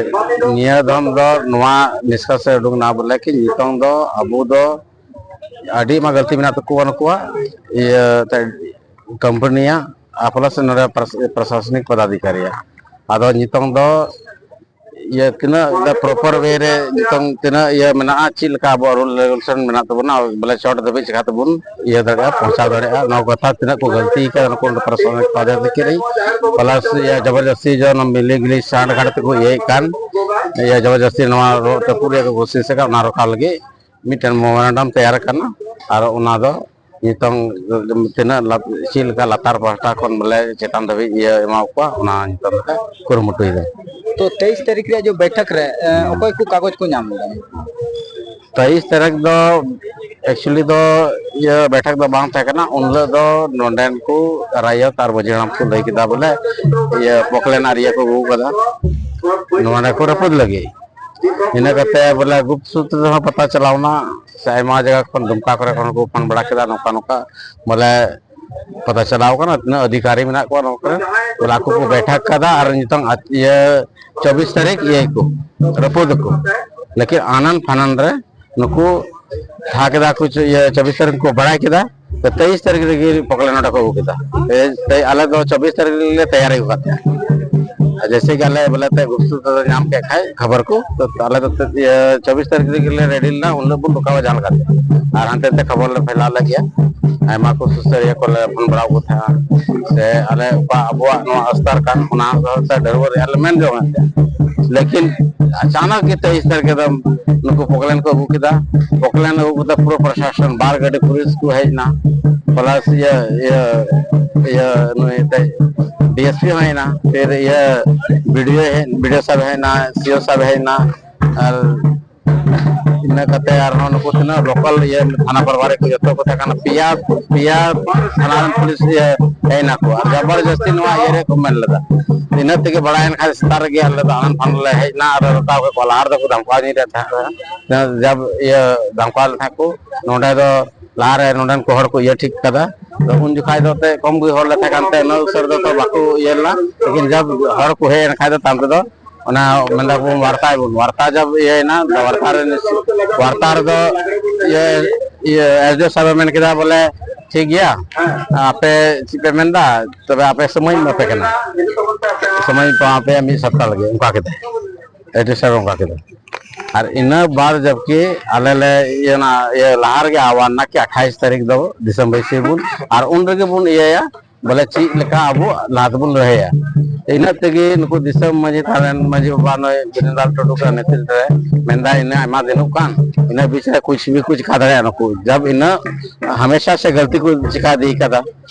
ᱱᱤᱭᱟᱹ ᱫᱷᱟᱢ ᱫᱚ ᱱᱚᱣᱟ ᱱᱤᱥᱠᱟᱥ ᱨᱮ ᱩᱰᱩᱠ ᱮᱱᱟ ᱵᱚᱞᱮ ᱠᱤ ᱱᱤᱛᱚᱝ ᱫᱚ ᱟᱵᱚ ᱫᱚ ᱟᱹᱰᱤ ᱟᱭᱢᱟ ᱜᱟᱹᱞᱛᱤ ᱢᱮᱱᱟᱜ ᱛᱟᱠᱚᱣᱟ ᱱᱩᱠᱩᱣᱟᱜ, ᱤᱭᱟᱹ ᱠᱳᱢᱯᱟᱱᱤᱭᱟᱜ, ᱟᱨ ᱯᱞᱟᱥ ᱱᱚᱰᱮ ᱯᱨᱚᱥ-, ᱯᱨᱚᱥᱟᱥᱚᱱᱤᱠ ᱯᱚᱫᱟᱫᱷᱤᱠᱟᱨᱤᱭᱟᱜ᱾ ᱟᱫᱚ ᱱᱤᱛᱚᱝ ᱫᱚ ᱤᱭᱟᱹ ᱛᱤᱱᱟᱹᱜ proper way ᱨᱮ ᱱᱤᱛᱚᱝ ᱛᱤᱱᱟᱹᱜ ᱤᱭᱟᱹ ᱢᱮᱱᱟᱜᱼᱟ, ᱪᱮᱫ ᱞᱮᱠᱟ ᱟᱵᱚᱣᱟᱜ rule regulation ᱢᱮᱱᱟᱜ ᱛᱟᱵᱚᱱᱟ, ᱵᱚᱞᱮ ᱪᱚᱴ ᱫᱷᱟᱹᱵᱤᱡ ᱪᱤᱠᱟ ᱛᱮᱵᱚᱱ ᱤᱭᱟᱹ ᱫᱟᱲᱮᱭᱟᱜᱼᱟ, ᱯᱳᱸᱪᱷᱟᱣ ᱫᱟᱲᱮᱭᱟᱜᱼᱟ, ᱱᱚᱣᱟ ᱠᱟᱛᱷᱟ ᱛᱤᱱᱟᱹᱜ ᱠᱚ ᱜᱟᱹᱞᱛᱤ ᱠᱟᱫᱟ ᱱᱩᱠᱩ ᱯᱨᱚᱥᱟᱥᱚᱱᱤᱠ ᱯᱚᱫᱽ ᱟᱫᱷᱤᱠᱟᱨᱤ, plus ᱤᱭᱟᱹ ᱡᱚᱵᱚᱨᱡᱚᱥᱛᱤ ᱡᱮ ᱚᱱᱟ ᱢᱤᱞᱤ ᱜᱤᱞᱤ ᱥᱟᱸᱰ ᱜᱷᱟᱴ ᱛᱮᱠᱚ ᱤᱭᱟᱹᱭᱮᱫ ᱠᱟᱱ, ᱤᱭᱟᱹ ᱡᱚᱵᱚᱨᱡᱚᱥᱛᱤ ᱱᱚᱣᱟ ᱨᱚ-, ᱨᱟᱹᱯᱩᱫ ᱨᱮᱭᱟᱜ ᱠᱚ ᱠᱳᱥᱤᱥ ᱟᱠᱟᱫ, ᱚᱱᱟ ᱨᱚᱠᱷᱟ ᱞᱟᱹᱜᱤᱫ ᱢᱤᱫᱴᱮᱱ memorandum ᱛᱮᱭᱟᱨ ᱟᱠᱟᱱᱟ᱾ ᱟᱨ ᱚᱱᱟ ᱫᱚ ᱱᱤᱛᱚᱝ ᱛᱤᱱᱟᱹᱜ ᱞᱟ-, ᱪᱮᱫ ᱞᱮᱠᱟ ᱞᱟᱛᱟᱨ ᱯᱟᱦᱴᱟ ᱠᱷᱚᱱ ᱵᱚᱞᱮ ᱪᱮᱛᱟᱱ ᱫᱷᱟᱹᱵᱤᱡ ᱤᱭᱟᱹ ᱮᱢᱟ ᱠᱚᱣᱟ, ᱚᱱᱟ ᱱᱤᱛᱚᱝ ᱞᱮᱠᱟ ᱠᱩᱨᱩᱢᱩᱴᱩᱭᱮᱫᱟ᱾ ᱛᱚ, ᱛᱮᱭᱤᱥ ᱛᱟᱹᱨᱤᱠᱷ ᱨᱮᱭᱟᱜ ᱡᱮ ᱵᱮᱴᱷᱟᱠ ᱨᱮ, ᱮ, ᱚᱠᱚᱭ ᱠᱚ ᱠᱟᱜᱚᱡᱽ ᱠᱚ ᱧᱟᱢ ᱞᱮᱫᱟ? ᱛᱮᱭᱤᱥ ᱛᱟᱹᱨᱤᱠᱷ ᱫᱚ actually ᱫᱚ ᱤᱭᱟᱹ ᱵᱮᱴᱷᱟᱠ ᱫᱚ ᱵᱟᱝ ᱛᱟᱦᱮᱸ ᱠᱟᱱᱟ᱾ ᱩᱱ ᱦᱤᱞᱳᱜ ᱫᱚ ᱱᱚᱰᱮᱱ ᱠᱚ ᱨᱟᱭᱚᱛ ᱟᱨ ᱢᱟᱹᱡᱷᱤ ᱦᱟᱲᱟᱢ ᱠᱚ ᱞᱟᱹᱭ ᱠᱮᱫᱟ ᱵᱚᱞᱮ ᱤᱭᱟᱹ ᱯᱚᱠᱞᱮᱱ ᱟᱨ ᱤᱭᱟᱹ ᱠᱚ ᱟᱹᱜᱩ ᱠᱟᱫᱟ, ᱱᱚᱰᱮ ᱠᱚ ᱨᱟᱹᱯᱩᱫ ᱞᱟᱹᱜᱤᱫ᱾ ᱤᱱᱟᱹ ᱠᱟᱛᱮ ᱵᱚᱞᱮ ᱜᱩᱯᱛ ᱥᱩᱛᱨᱚ ᱛᱮᱦᱚᱸ ᱯᱟᱛᱟ ᱪᱟᱞᱟᱣᱱᱟ, ᱥᱮ ᱟᱭᱢᱟ ᱡᱟᱭᱜᱟ ᱠᱷᱚᱱ ᱫᱩᱢᱠᱟ ᱠᱚᱨᱮ ᱠᱷᱚᱱ ᱠᱚ ᱯᱷᱳᱱ ᱵᱟᱲᱟ ᱠᱮᱫᱟ, ᱱᱚᱝᱠᱟ ᱱᱚᱝᱠᱟ ᱵᱚᱞᱮ ᱯᱟᱛᱟ ᱪᱟᱞᱟᱣ ᱠᱟᱱᱟ, ᱛᱤᱱᱟᱹᱜ ᱚᱫᱷᱤᱠᱟᱨᱤ ᱢᱮᱱᱟᱜ ᱠᱚᱣᱟ ᱱᱚᱣᱟ ᱠᱚᱨᱮ, ᱵᱚᱞᱮ ᱟᱠᱚ ᱠᱚ ᱵᱮᱴᱷᱟᱠ ᱠᱟᱫᱟ ᱟᱨ ᱱᱤᱛᱚᱝ ᱟᱡ-, ᱤᱭᱟᱹ ᱪᱚᱵᱵᱤᱥ ᱛᱟᱹᱨᱤᱠᱷ ᱤᱭᱟᱹ ᱠᱚ ᱨᱟᱹᱯᱩᱫ ᱟᱠᱚ, ᱞᱮᱠᱤᱱ ᱟᱱᱟᱱ ᱯᱷᱟᱱᱟᱱ ᱨᱮ ᱱᱩᱠᱩ ᱛᱷᱟ ᱠᱮᱫᱟ ᱠᱚ, ᱪᱚ-, ᱤᱭᱟᱹ ᱪᱚᱵᱵᱤᱥ ᱛᱟᱹᱨᱤᱠᱷ ᱠᱚ ᱵᱟᱲᱟᱭ ᱠᱮᱫᱟ, ᱛᱚ ᱛᱮᱭᱤᱥ ᱛᱟᱹᱨᱤᱠᱷ ᱨᱮᱜᱮ ᱯᱚᱠᱞᱮ ᱱᱚᱰᱮ ᱠᱚ ᱟᱹᱜᱩ ᱠᱮᱫᱟ᱾ ᱛᱮ-, ᱛᱮ-, ᱟᱞᱮ ᱫᱚ ᱪᱚᱵᱵᱤᱥ ᱛᱟᱹᱨᱤᱠᱷ ᱨᱮᱞᱮ ᱛᱮᱭᱟᱨ ᱟᱹᱜᱩ ᱠᱟᱫ ᱛᱟᱦᱮᱸᱫ᱾ ᱟᱨ ᱡᱮᱭᱥᱮ ᱜᱮ ᱟᱞᱮ ᱵᱚᱞᱮ ᱛᱮ ᱜᱩᱯᱛᱩ ᱛᱮᱞᱮ ᱧᱟᱢ ᱠᱮᱫ ᱠᱷᱟᱡ ᱠᱷᱚᱵᱚᱨ ᱠᱚ, ᱛᱚ ᱟᱞᱮ ᱫᱚ ᱛᱮ-, ᱤᱭᱟᱹ ᱪᱚᱵᱵᱤᱥ ᱛᱟᱹᱨᱤᱠᱷ ᱨᱮᱜᱮ ᱞᱮ ᱨᱮᱰᱤ ᱞᱮᱱᱟ, ᱩᱱ ᱦᱤᱞᱳᱜ ᱵᱚᱱ ᱨᱚᱠᱟᱣᱟ ᱡᱟᱦᱟᱸ ᱞᱮᱠᱟᱛᱮ᱾ ᱟᱨ ᱦᱟᱱᱛᱮ ᱛᱮ ᱠᱷᱚᱵᱚᱨ ᱞᱮ ᱯᱷᱮᱞᱟᱣ ᱞᱮᱫ ᱜᱮᱭᱟ, ᱟᱭᱢᱟ ᱠᱚ ᱥᱩᱥᱟᱹᱨᱤᱭᱟᱹ ᱠᱚᱞᱮ ᱯᱷᱳᱱ ᱵᱟᱲᱟ ᱟᱠᱚ ᱛᱟᱦᱮᱸᱫ, ᱥᱮ ᱟᱞᱮ ᱚᱠᱟ ᱟᱵᱚᱣᱟᱜ ᱱᱚᱣᱟ ᱟᱥᱛᱟᱨ ᱠᱟᱱ ᱚᱱᱟ ᱦᱚᱸ ᱥᱮ ᱰᱟᱹᱨᱣᱟᱹ ᱨᱮᱭᱟᱜ ᱞᱮ ᱢᱮᱱ ᱡᱚᱝ ᱮᱫ ᱛᱟᱦᱮᱸᱫ᱾ ᱞᱮᱠᱤᱱ ᱟᱪᱟᱱᱚᱠ ᱜᱮ ᱛᱮᱭᱤᱥ ᱛᱟᱹᱨᱤᱠᱷ ᱨᱮᱫᱚ ᱱᱩᱠᱩ ᱯᱚᱠᱞᱮᱱ ᱠᱚ ᱟᱹᱜᱩ ᱠᱮᱫᱟ᱾ ᱯᱚᱠᱞᱮᱱ ᱟᱹᱜᱩ ᱠᱟᱛᱮ ᱯᱩᱨᱟᱹ ᱯᱨᱚᱥᱟᱥᱚᱱ ᱵᱟᱨ ᱜᱟᱹᱰᱤ ᱯᱩᱞᱤᱥ ᱠᱚ ᱦᱮᱡ ᱮᱱᱟ, ᱯᱞᱟᱥ ᱤᱭᱟᱹ, ᱤᱭᱟᱹ, ᱤᱭᱟᱹ ᱱᱩᱭ ᱮᱱᱛᱮᱫ ᱰᱤ ᱮᱥ ᱯᱤ ᱦᱚᱸ ᱦᱮᱡ ᱮᱱᱟ, ᱯᱷᱤᱨ ᱤᱭᱟᱹ ᱵᱤ ᱰᱤ ᱳ ᱦᱮᱡ, ᱵᱤ ᱰᱤ ᱳ ᱥᱟᱦᱮᱵᱽ ᱦᱮᱡ ᱮᱱᱟ, ᱥᱤ ᱳ ᱥᱟᱦᱮᱵᱽ ᱦᱮᱡ ᱮᱱᱟ, ᱟᱨ ᱤᱱᱟᱹ ᱠᱟᱛᱮ ᱟᱨᱦᱚᱸ ᱱᱩᱠᱩ ᱛᱤᱱᱟᱹᱜ ᱞᱳᱠᱟᱞ ᱤᱭᱟᱹ ᱛᱷᱟᱱᱟ ᱯᱨᱚᱵᱷᱟᱨᱤ ᱠᱚ ᱡᱚᱛᱚ ᱠᱚ ᱛᱟᱦᱮᱸ ᱠᱟᱱᱟ, ᱯᱮᱭᱟ, ᱯᱮᱭᱟ ᱛᱷᱟᱱᱟ ᱨᱮᱱ ᱯᱩᱞᱤᱥ ᱤᱭᱟᱹ ᱦᱮᱡ ᱮᱱᱟ ᱠᱚ ᱟᱨ ᱡᱚᱵᱚᱨᱡᱚᱥᱛᱤ ᱱᱚᱣᱟ ᱤᱭᱟᱹ ᱨᱮ ᱠᱚ ᱢᱮᱱ ᱞᱮᱫᱟ᱾ ᱤᱱᱟᱹ ᱛᱮᱜᱮ ᱵᱟᱲᱟᱭᱮᱱ ᱠᱷᱟᱱ ᱥᱮᱛᱟᱜ ᱨᱮᱜᱮ ᱟᱞᱮ ᱫᱚ ᱟᱱᱟᱱ ᱯᱷᱟᱱ ᱞᱮ ᱦᱮᱡ ᱮᱱᱟ ᱟᱨ ᱨᱟᱠᱟᱵ ᱠᱮᱫ ᱠᱚᱣᱟ᱾ ᱞᱟᱦᱟ ᱨᱮᱫᱚ ᱠᱚ ᱫᱷᱟᱢᱠᱟᱣ ᱧᱚᱜ ᱨᱮ ᱛᱟᱦᱮᱸ ᱠᱟᱱᱟ, ᱡᱟᱵ ᱤᱭᱟᱹ ᱫᱷᱟᱢᱠᱟᱣ ᱞᱮ ᱛᱟᱦᱮᱸ ᱠᱚ, ᱱᱚᱰᱮ ᱫᱚ ᱞᱟᱦᱟᱨᱮ ᱱᱚᱰᱮᱱ ᱠᱚ ᱦᱚᱲ ᱠᱚ ᱤᱭᱟᱹ ᱴᱷᱤᱠ ᱠᱟᱫᱟ᱾ ᱛᱚ ᱩᱱ ᱡᱚᱠᱷᱟᱡ ᱫᱚ ᱮᱱᱛᱮᱫ ᱠᱚᱢ ᱜᱮ ᱦᱚᱲ ᱞᱮ ᱛᱟᱦᱮᱸ ᱠᱟᱱᱛᱮ ᱩᱱᱟᱹᱜ ᱩᱥᱟᱹᱨ ᱫᱚ ᱛᱚ ᱵᱟᱠᱚ ᱤᱭᱟᱹ ᱞᱮᱱᱟ, ᱞᱮᱠᱤᱱ ᱡᱟᱵ ᱦᱚᱲ ᱠᱚ ᱦᱮᱡ ᱮᱱ ᱠᱷᱟᱡ ᱫᱚ ᱛᱟᱭᱚᱢ ᱛᱮᱫᱚ ᱚᱱᱟ ᱢᱮᱱᱫᱟ ᱵᱚᱱ ᱣᱟᱨᱛᱟᱭ ᱵᱚᱱ, ᱣᱟᱨᱛᱟ ᱡᱟᱵ ᱤᱭᱟᱹᱭᱮᱱᱟ, ᱣᱟᱨᱛᱟ ᱨᱮ, ᱣᱟᱨᱛᱟ ᱨᱮᱫᱚ ᱤᱭᱟᱹ, ᱤᱭᱟᱹ ᱮᱥ ᱰᱤ ᱳ ᱥᱟᱦᱮᱵ ᱮ ᱢᱮᱱ ᱠᱮᱫᱟ ᱵᱚᱞᱮ, "ᱴᱷᱤᱠ ᱜᱮᱭᱟ, ᱟᱯᱮ ᱪᱮᱫ ᱯᱮ ᱢᱮᱱᱫᱟ, ᱛᱚᱵᱮ ᱟᱯᱮ ᱥᱚᱢᱚᱭ ᱤᱧ ᱮᱢᱟ ᱯᱮ ᱠᱟᱱᱟ, ᱥᱚᱢᱚᱭ ᱤᱧ ᱮᱢᱟ ᱯᱮᱭᱟ ᱢᱤᱫ ᱥᱚᱯᱛᱟ ᱞᱟᱹᱜᱤᱫ", ᱚᱱᱠᱟ ᱠᱮᱫᱟᱭ᱾ ᱮᱰᱤᱥᱚᱱ ᱚᱱᱠᱟ ᱠᱮᱫᱟ᱾ ᱟᱨ ᱤᱱᱟᱹ ᱵᱟᱫ ᱡᱚᱵᱠᱤ ᱟᱞᱮ ᱞᱮ ᱤᱭᱟᱹ ᱚᱱᱟ ᱤᱭᱟᱹ ᱞᱟᱦᱟ ᱨᱮᱜᱮ ᱟᱵᱟᱨ ᱱᱟᱠᱤ ᱟᱴᱷᱟᱭᱤᱥ ᱛᱟᱹᱨᱤᱠᱷ ᱫᱚ ᱫᱤᱥᱚᱢ ᱵᱟᱹᱭᱥᱤ ᱵᱚᱱ, ᱟᱨ ᱩᱱ ᱨᱮᱜᱮ ᱵᱚᱱ ᱤᱭᱟᱹᱭᱟ, ᱵᱚᱞᱮ ᱪᱮᱫ ᱞᱮᱠᱟ ᱟᱵᱚ ᱞᱟᱦᱟ ᱛᱮᱵᱚᱱ ᱞᱟᱹᱲᱦᱟᱹᱭᱟ᱾ ᱤᱱᱟᱹ ᱛᱮᱜᱮ ᱱᱩᱠᱩ ᱫᱤᱥᱚᱢ ᱢᱟᱹᱡᱷᱤ ᱛᱷᱟᱱ ᱨᱮᱱ ᱢᱟᱹᱡᱷᱤ ᱵᱟᱵᱟ ᱱᱩᱭ ᱵᱤᱨᱮᱱᱫᱟᱞ ᱴᱩᱰᱩ ᱠᱚ ᱱᱮᱛᱨᱤᱛᱵ ᱨᱮ ᱢᱮᱱᱫᱟ, ᱤᱱᱟᱹ ᱟᱭᱢᱟ ᱫᱤᱱᱚᱜ ᱠᱟᱱ, ᱤᱱᱟᱹ ᱵᱤᱪ ᱨᱮ ᱠᱩᱪ ᱵᱤ ᱠᱩᱪ ᱠᱟ ᱫᱟᱲᱮᱭᱟᱜᱼᱟ ᱱᱩᱠᱩ, ᱡᱟᱵ ᱤᱱᱟᱹ ᱦᱟᱢᱮᱥᱟ ᱥᱮ ᱜᱟᱹᱞᱛᱤ ᱠᱚ ᱪᱤᱠᱟ ᱤᱫᱤ ᱠᱟᱫᱟ᱾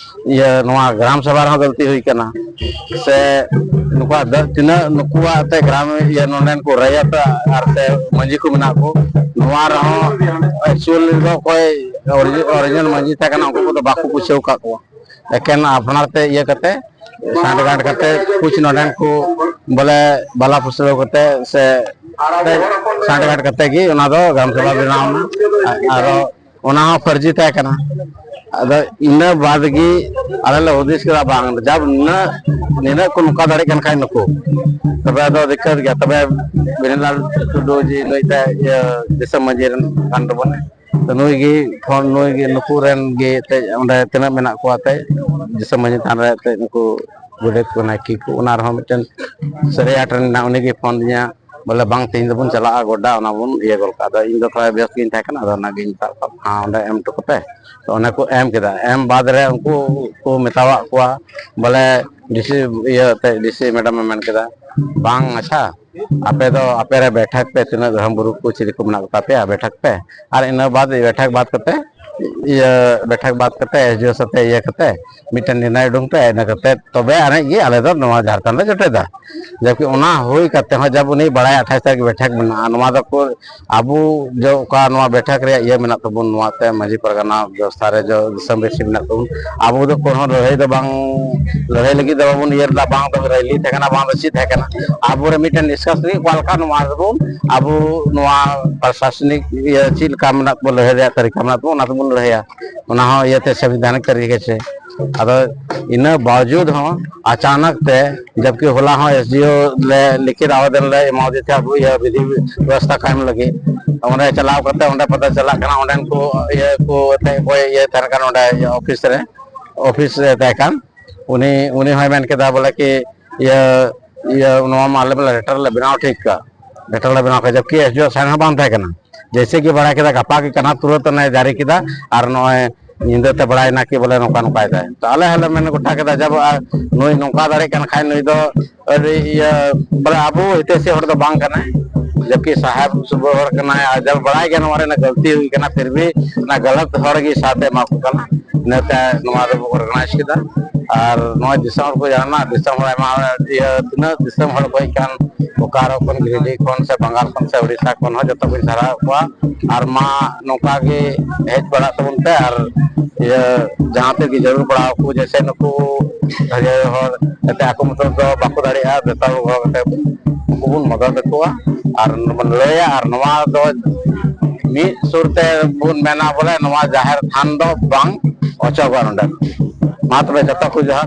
ᱤᱭᱟᱹ ᱱᱚᱣᱟ ᱜᱨᱟᱢ ᱥᱚᱵᱷᱟ ᱨᱮᱦᱚᱸ ᱜᱟᱹᱞᱛᱤ ᱦᱩᱭ ᱠᱟᱱᱟ, ᱥᱮ ᱱᱩᱠᱩᱣᱟᱜ ᱫᱚ ᱛᱤᱱᱟᱹᱜ ᱱᱩᱠᱩᱣᱟᱜ ᱛᱮ ᱜᱨᱟᱢ ᱤᱭᱟᱹ ᱱᱚᱰᱮᱱ ᱠᱚ ᱨᱟᱭᱚᱛ ᱟᱨ ᱥᱮ ᱢᱟᱹᱡᱷᱤ ᱠᱚ ᱢᱮᱱᱟᱜ ᱠᱚ, ᱱᱚᱣᱟ ᱨᱮᱦᱚᱸ ᱮᱠᱪᱩᱭᱟᱞᱤ ᱫᱚ ᱚᱠᱚᱭ ᱚᱨᱤᱡᱤᱱᱟᱞ ᱢᱟᱹᱡᱷᱤ ᱛᱟᱦᱮᱸ ᱠᱟᱱᱟ ᱩᱱᱠᱩ ᱠᱚᱫᱚ ᱵᱟᱠᱚ ᱯᱩᱪᱷᱟᱹᱣ ᱟᱠᱟᱫ ᱠᱚᱣᱟ᱾ ᱮᱠᱮᱱ ᱟᱯᱱᱟᱨ ᱛᱮ ᱤᱭᱟᱹ ᱠᱟᱛᱮ ᱥᱟᱸᱰᱜᱟᱸᱰ ᱠᱟᱛᱮ ᱠᱩᱪ ᱱᱚᱰᱮᱱ ᱠᱚ ᱵᱚᱞᱮ ᱵᱟᱞᱟ ᱯᱷᱩᱥᱞᱟᱹᱣ ᱠᱟᱛᱮ ᱥᱮ ᱥᱟᱸᱰᱜᱟᱸᱰ ᱠᱟᱛᱮ ᱜᱮ ᱚᱱᱟ ᱫᱚ ᱜᱨᱟᱢ ᱥᱚᱵᱷᱟ ᱵᱮᱱᱟᱣ ᱮᱱᱟ᱾ ᱟᱨᱚ ᱚᱱᱟ ᱦᱚᱸ ᱯᱷᱟᱹᱨᱡᱤ ᱛᱟᱦᱮᱸ ᱠᱟᱱᱟ᱾ ᱟᱫᱚ ᱤᱱᱟᱹ ᱵᱟᱫ ᱜᱮ ᱟᱞᱮ ᱞᱮ ᱦᱩᱫᱤᱥ ᱠᱮᱫᱟ, ᱵᱟᱝ, ᱡᱟᱵ ᱱᱩᱱᱟᱹᱜ ᱱᱤᱱᱟᱹᱜ ᱠᱚ ᱱᱚᱝᱠᱟ ᱫᱟᱲᱮᱭᱟᱜ ᱠᱟᱱ ᱠᱷᱟᱡ ᱱᱩᱠᱩ, ᱛᱚᱵᱮ ᱟᱫᱚ ᱫᱤᱠᱠᱟᱛ ᱜᱮᱭᱟ᱾ ᱛᱚᱵᱮ ᱵᱤᱨᱮᱱᱞᱟᱞ ᱴᱩᱰᱩ ᱡᱮ ᱞᱟᱹᱭ ᱛᱟᱭ ᱤᱭᱟᱹ ᱫᱤᱥᱚᱢ ᱢᱟᱹᱡᱷᱤ ᱨᱮᱱ ᱠᱟᱱ ᱛᱟᱵᱚᱱᱟ, ᱛᱚ ᱱᱩᱭ ᱜᱮ ᱯᱷᱳᱱ, ᱱᱩᱭ ᱜᱮ ᱱᱩᱠᱩ ᱨᱮᱱ ᱜᱮ ᱮᱱᱛᱮᱫ ᱚᱸᱰᱮ ᱛᱤᱱᱟᱹᱜ ᱢᱮᱱᱟᱜ ᱠᱚᱣᱟ ᱮᱱᱛᱮᱫ ᱫᱤᱥᱚᱢ ᱢᱟᱹᱡᱷᱤ ᱛᱷᱟᱱ ᱨᱮ ᱮᱱᱛᱮᱫ ᱩᱱᱠᱩ ᱜᱚᱰᱮᱛ ᱠᱚ ᱱᱟᱭᱠᱮ ᱠᱚ, ᱚᱱᱟ ᱨᱮᱦᱚᱸ ᱢᱤᱫᱴᱮᱱ ᱥᱟᱹᱨᱟᱹᱭᱟᱴ ᱨᱮᱱ ᱢᱮᱱᱟᱜ, ᱩᱱᱤ ᱜᱮ ᱯᱷᱳᱱ ᱟᱹᱫᱤᱧᱟ, ᱵᱚᱞᱮ ᱵᱟᱝ, ᱛᱮᱦᱮᱧ ᱫᱚᱵᱚᱱ ᱪᱟᱞᱟᱜᱼᱟ ᱜᱚᱰᱰᱟ, ᱚᱱᱟ ᱵᱚᱱ ᱤᱭᱟᱹ ᱜᱚᱫ ᱠᱟᱜᱼᱟ᱾ ᱟᱫᱚ ᱤᱧ ᱫᱚ ᱛᱷᱚᱲᱟ ᱵᱮᱥ ᱜᱤᱧ ᱛᱟᱦᱮᱸ ᱠᱟᱱᱟ, ᱟᱫᱚ ᱚᱱᱟᱜᱤᱧ ᱢᱮᱛᱟᱫ ᱠᱚᱣᱟ, ᱦᱮᱸ, ᱚᱸᱰᱮ ᱮᱢ ᱦᱚᱴᱚ ᱠᱟᱯᱮ᱾ ᱛᱚ ᱚᱱᱮ ᱠᱚ ᱮᱢ ᱠᱮᱫᱟ᱾ ᱮᱢ ᱵᱟᱫ ᱨᱮ ᱩᱱᱠᱩ ᱠᱚ ᱢᱮᱛᱟᱣᱟᱫ ᱠᱚᱣᱟ ᱵᱚᱞᱮ ᱰᱤ ᱥᱤ ᱤᱭᱟᱹ ᱛᱮ, ᱰᱤ ᱥᱤ ᱢᱮᱰᱟᱢ ᱮ ᱢᱮᱱ ᱠᱮᱫᱟ, ᱵᱟᱝ, ᱟᱪᱪᱷᱟ, ᱟᱯᱮ ᱫᱚ ᱟᱯᱮ ᱨᱮ ᱵᱮᱴᱷᱟᱠ ᱯᱮ, ᱛᱤᱱᱟᱹᱜ ᱫᱷᱚᱨᱚᱢ ᱜᱩᱨᱩ ᱠᱚ ᱪᱤᱞᱤ ᱠᱚ ᱢᱮᱱᱟᱜ ᱠᱚ ᱛᱟᱯᱮᱭᱟ, ᱵᱮᱴᱷᱟᱠ ᱯᱮ᱾ ᱟᱨ ᱤᱱᱟᱹ ᱵᱟᱫ ᱵᱮᱴᱷᱟᱠ ᱵᱟᱫ ᱠᱟᱛᱮ ᱤᱭᱟᱹ ᱵᱮᱴᱷᱟᱠ ᱵᱟᱫ ᱠᱟᱛᱮ ᱮᱥ ᱰᱤ ᱳ ᱥᱟᱛᱮ ᱤᱭᱟᱹ ᱠᱟᱛᱮ ᱢᱤᱫᱴᱮᱱ ᱱᱤᱨᱱᱟᱭ ᱩᱰᱩᱝ ᱯᱮ, ᱤᱱᱟᱹ ᱠᱟᱛᱮ ᱛᱚᱵᱮ ᱟᱹᱱᱤᱡ ᱜᱮ ᱟᱞᱮ ᱫᱚ ᱱᱚᱣᱟ ᱡᱷᱟᱲᱠᱷᱚᱸᱰ ᱞᱮ ᱡᱚᱴᱮᱫᱟ᱾ ᱡᱟᱵᱠᱤ ᱚᱱᱟ ᱦᱩᱭ ᱠᱟᱛᱮ ᱦᱚᱸ ᱡᱟᱵ ᱩᱱᱤ ᱵᱟᱲᱟᱭᱟ ᱟᱴᱷᱟᱥ ᱛᱟᱹᱨᱤᱠᱷ ᱵᱮᱴᱷᱟᱠ ᱢᱮᱱᱟᱜᱼᱟ, ᱱᱚᱣᱟ ᱫᱚ ᱠᱚ ᱟᱵᱚ ᱡᱮ ᱚᱠᱟ ᱱᱚᱣᱟ ᱵᱮᱴᱷᱟᱠ ᱨᱮᱭᱟᱜ ᱤᱭᱟᱹ ᱢᱮᱱᱟᱜ ᱛᱟᱵᱚᱱ, ᱱᱚᱣᱟ ᱛᱮ ᱢᱟᱹᱡᱷᱤ ᱯᱟᱨᱜᱟᱱᱟ ᱵᱮᱵᱚᱥᱛᱷᱟ ᱨᱮ ᱡᱚ-, ᱫᱤᱥᱚᱢ ᱵᱮᱥᱤ ᱢᱮᱱᱟᱜ ᱛᱟᱵᱚᱱ, ᱟᱵᱚ ᱫᱚ ᱠᱚᱱᱚ ᱞᱟᱹᱲᱦᱟᱹᱭ ᱫᱚ ᱵᱟᱝ, ᱞᱟᱹᱲᱦᱟᱹᱭ ᱞᱟᱹᱜᱤᱫ ᱫᱚ ᱵᱟᱵᱚᱱ ᱤᱭᱟᱹ ᱞᱮᱫᱟ, ᱵᱟᱝ ᱫᱚ ᱨᱮᱞᱤ ᱛᱟᱦᱮᱸ ᱠᱟᱱᱟ, ᱵᱟᱝ ᱫᱚ ᱪᱮᱫ ᱛᱟᱦᱮᱸ ᱠᱟᱱᱟ᱾ ᱟᱵᱚᱨᱮ ᱢᱤᱫᱴᱮᱱ ᱰᱤᱥᱠᱟᱥ ᱞᱟᱹᱜᱤᱫ ᱚᱠᱟ ᱞᱮᱠᱟ ᱱᱚᱣᱟ ᱨᱮᱵᱚᱱ, ᱟᱵᱚ ᱱᱚᱣᱟ ᱯᱨᱚᱥᱟᱥᱚᱱᱤᱠ ᱤᱭᱟᱹ ᱪᱮᱫ ᱞᱮᱠᱟ ᱢᱮᱱᱟᱜ ᱛᱟᱵᱚᱱ, ᱞᱟᱹᱲᱦᱟᱹᱭ ᱨᱮᱭᱟᱜ ᱛᱟᱹᱨᱤᱠᱟ ᱢᱮᱱᱟᱜ ᱛᱟᱵᱚᱱ, ᱚᱱᱟ ᱛᱮᱵᱚᱱ ᱞᱟᱹᱲᱦᱟᱹᱭᱟ, ᱚᱱᱟ ᱦᱚᱸ ᱤᱭᱟᱹᱛᱮ ᱥᱚᱝᱵᱤᱫᱷᱟᱱᱤᱠ ᱛᱟᱹᱨᱤᱠᱟ ᱥᱮ᱾ ᱟᱫᱚ ᱤᱱᱟᱹ ᱵᱟᱣᱡᱩᱫ ᱦᱚᱸ ᱟᱪᱟᱱᱚᱠ ᱛᱮ, ᱡᱚᱵᱠᱤ ᱦᱚᱞᱟ ᱦᱚᱸ ᱮᱥ ᱰᱤ ᱳ ᱞᱮ ᱞᱤᱠᱷᱤᱛ ᱟᱵᱮᱫᱚᱱ ᱞᱮ ᱮᱢᱟᱣᱟᱫᱮ ᱛᱟᱦᱮᱸᱫ, ᱟᱵᱚ ᱤᱭᱟᱹ ᱵᱤᱫᱷᱤ ᱵᱮᱵᱚᱥᱛᱷᱟ ᱠᱟᱭᱮᱢ ᱞᱟᱹᱜᱤᱫ᱾ ᱚᱸᱰᱮ ᱪᱟᱞᱟᱣ ᱠᱟᱛᱮ ᱚᱸᱰᱮ ᱯᱟᱛᱟ ᱪᱟᱞᱟᱜ ᱠᱟᱱᱟ, ᱚᱸᱰᱮᱱ ᱠᱚ ᱤᱭᱟᱹ ᱠᱚ ᱮᱱᱛᱮᱫ ᱚᱠᱚᱭ ᱤᱭᱟᱹ ᱛᱟᱦᱮᱱ ᱠᱟᱱ ᱚᱸᱰᱮ ᱤᱭᱟᱹ ᱚᱯᱷᱤᱥ ᱨᱮ, ᱚᱯᱷᱤᱥ ᱨᱮ ᱛᱟᱦᱮᱸ ᱠᱟᱱ, ᱩᱱᱤ, ᱩᱱᱤ ᱦᱚᱸᱭ ᱢᱮᱱ ᱠᱮᱫᱟ ᱵᱚᱞᱮ ᱠᱤ ᱤᱭᱟᱹ, ᱤᱭᱟᱹ ᱱᱚᱣᱟ ᱢᱟ ᱟᱞᱮ ᱢᱟ ᱞᱮᱴᱟᱨ ᱞᱮ ᱵᱮᱱᱟᱣ ᱴᱷᱤᱠ ᱠᱟᱜ, ᱰᱮᱴᱚᱞ ᱞᱮ ᱵᱮᱱᱟᱣ ᱠᱮᱫᱟ, ᱡᱚᱵᱠᱤ ᱮᱥ ᱰᱤ ᱳ ᱥᱟᱭᱤᱱ ᱦᱚᱸ ᱵᱟᱝ ᱛᱟᱦᱮᱸ ᱠᱟᱱᱟ᱾ ᱡᱮᱭᱥᱮ ᱠᱤ ᱵᱟᱲᱟᱭ ᱠᱮᱫᱟ ᱜᱟᱯᱟ ᱜᱮ ᱠᱟᱱᱟ, ᱛᱩᱨᱟᱹᱛ ᱚᱱᱮ ᱡᱟᱹᱨᱤ ᱠᱮᱫᱟ᱾ ᱟᱨ ᱱᱚᱜᱼᱚᱭ ᱧᱤᱫᱟᱹ ᱛᱮ ᱵᱟᱲᱟᱭᱮᱱᱟ ᱠᱤ ᱵᱚᱞᱮ ᱱᱚᱝᱠᱟ ᱱᱚᱝᱠᱟᱭ ᱫᱟᱭ᱾ ᱛᱚ ᱟᱞᱮ ᱦᱚᱸᱞᱮ ᱢᱮᱱ ᱜᱚᱴᱟ ᱠᱮᱫᱟ, ᱡᱟᱵ ᱟᱨ ᱱᱩᱭ ᱱᱚᱝᱠᱟ ᱫᱟᱲᱮᱭᱟᱜ ᱠᱟᱱ ᱠᱷᱟᱡ, ᱱᱩᱭ ᱫᱚ ᱟᱹᱰᱤ ᱤᱭᱟᱹ, ᱵᱚᱞᱮ ᱟᱵᱚ ᱦᱤᱛᱟᱹᱭᱥᱤ ᱦᱚᱲ ᱫᱚ ᱵᱟᱝ ᱠᱟᱱᱟᱭ, ᱡᱚᱵᱠᱤ ᱥᱟᱦᱮᱵ ᱥᱩᱵᱟᱹ ᱦᱚᱲ ᱠᱟᱱᱟᱭ᱾ ᱟᱨ ᱡᱟᱵ ᱵᱟᱲᱟᱭ ᱜᱮ ᱱᱚᱣᱟ ᱨᱮᱱᱟᱜ ᱜᱟᱹᱞᱛᱤ ᱦᱩᱭ ᱠᱟᱱᱟ, ᱯᱷᱤᱨ ᱵᱷᱤ ᱚᱱᱟ ᱜᱟᱞᱟᱛ ᱦᱚᱲ ᱜᱮ ᱥᱟᱛᱷ ᱮ ᱮᱢᱟ ᱠᱚ ᱠᱟᱱᱟ᱾ ᱤᱱᱟᱹᱛᱮ ᱱᱚᱣᱟ ᱫᱚᱵᱚ ᱚᱨᱜᱟᱱᱟᱭᱤᱡᱽ ᱠᱮᱫᱟ᱾ ᱟᱨ ᱱᱚᱣᱟ ᱫᱤᱥᱚᱢ ᱦᱚᱲ ᱠᱚ ᱡᱟᱦᱟᱱᱟᱜ, ᱫᱤᱥᱚᱢ ᱦᱚᱲ ᱟᱭᱢᱟ ᱦᱚᱲ, ᱤᱭᱟᱹ, ᱛᱤᱱᱟᱹᱜ ᱫᱤᱥᱚᱢ ᱦᱚᱲ ᱠᱚ ᱦᱮᱡ ᱠᱟᱱ, ᱵᱳᱠᱟᱨᱳ ᱠᱷᱚᱱ, ᱜᱤᱨᱤᱰᱤ ᱠᱷᱚᱱ, ᱥᱮ ᱵᱟᱝᱜᱟᱞ ᱠᱷᱚᱱ, ᱥᱮ ᱩᱲᱤᱥᱥᱟ ᱠᱷᱚᱱ ᱦᱚᱸ, ᱡᱚᱛᱚ ᱠᱚᱧ ᱥᱟᱨᱦᱟᱣ ᱠᱚᱣᱟ᱾ ᱟᱨ ᱢᱟ ᱱᱚᱝᱠᱟ ᱜᱮ ᱦᱮᱡ ᱵᱟᱲᱟᱜ ᱛᱟᱵᱚᱱ ᱯᱮ᱾ ᱟᱨ ᱤᱭᱟᱹ, ᱡᱟᱦᱟᱸ ᱛᱤᱥ ᱜᱮ ᱡᱟᱹᱨᱩᱲ ᱯᱟᱲᱟᱣ ᱠᱚ, ᱡᱮᱭᱥᱮ ᱱᱩᱠᱩ ᱵᱷᱟᱜᱮ ᱦᱚᱲ ᱮᱱᱛᱮ ᱟᱠᱚ ᱢᱚᱛᱚ ᱫᱚ ᱵᱟᱠᱚ ᱫᱟᱲᱮᱭᱟᱜᱼᱟ, ᱡᱚᱛᱚ ᱦᱚᱲ ᱜᱚᱲᱚ ᱠᱟᱛᱮ ᱩᱱᱠᱩ ᱵᱚᱱ ᱢᱚᱫᱚᱫ ᱟᱠᱚᱣᱟ᱾ ᱟᱨ ᱵᱚᱱ ᱞᱟᱹᱭᱟ, ᱟᱨ ᱱᱚᱣᱟ ᱫᱚ ᱢᱤᱫ ᱥᱩᱨ ᱛᱮ ᱵᱚᱱ ᱢᱮᱱᱟ ᱵᱚᱞᱮ, ᱱᱚᱣᱟ ᱡᱟᱦᱮᱨ ᱛᱷᱟᱱ ᱫᱚ ᱵᱟᱝ ᱚᱪᱚᱜᱚᱜᱼᱟ ᱱᱚᱰᱮ᱾ ᱢᱟ ᱛᱚᱵᱮ ᱡᱚᱛᱚ ᱠᱚ ᱡᱚᱦᱟᱨ᱾